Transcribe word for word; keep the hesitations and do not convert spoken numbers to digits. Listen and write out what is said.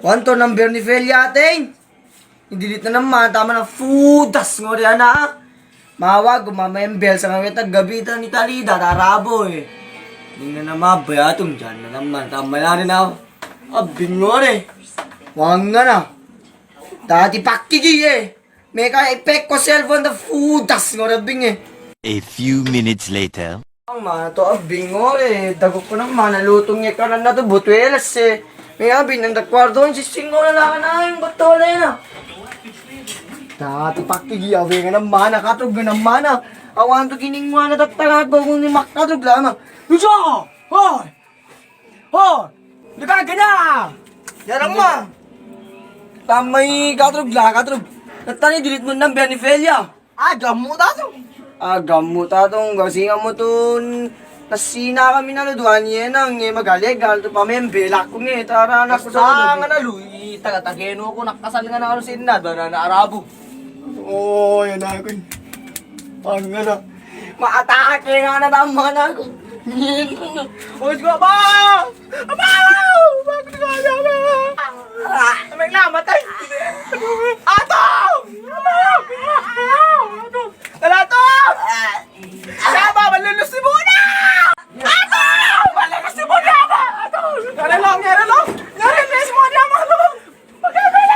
Wanto number ni Felia atin. Idelete na naman, taman na fudas ngori ana. Mawag ko, mamembel sa ngawita gabi ta ni Talida, ta Arabo e. Di na naman ba ya tong diyan na naman, taman na rin ako. Abing ngori. Wang nga na. Dati pakigi e. Meka ipek ko cellphone ta fudas ngori abing e. A few minutes later. Ang mana to abing ngori, dago ko na mana lutong e kanan na to butuelas e. May abing nang dakwardo, sising ngori na ka na yung butole na. Dati pakigi awe nga na mana, katog nga na mana. Awan to gining mana, tatanga ko kung ni makatog lama. Lusa! Hoy! Hoy! Dika gana! Yarang ma! Tamay katog la, katog. Natani dilit mo nang Benifelia. Ah, gammo ta to. Ah, gammo ta to. Kasi nga mo to, nasina kami na lo duwan ye nang, eh, magalegal to pamembelak ko nge, tara na ko. Basta nga na lo, i taga-Tagueno ko, nakasal nga na kano si Inad, ba na, na Arabo. Oo, yan ako. Ang nga na. Maatake nga na tama na ako. Oy, ko, aba! Aba! Bakit ka na?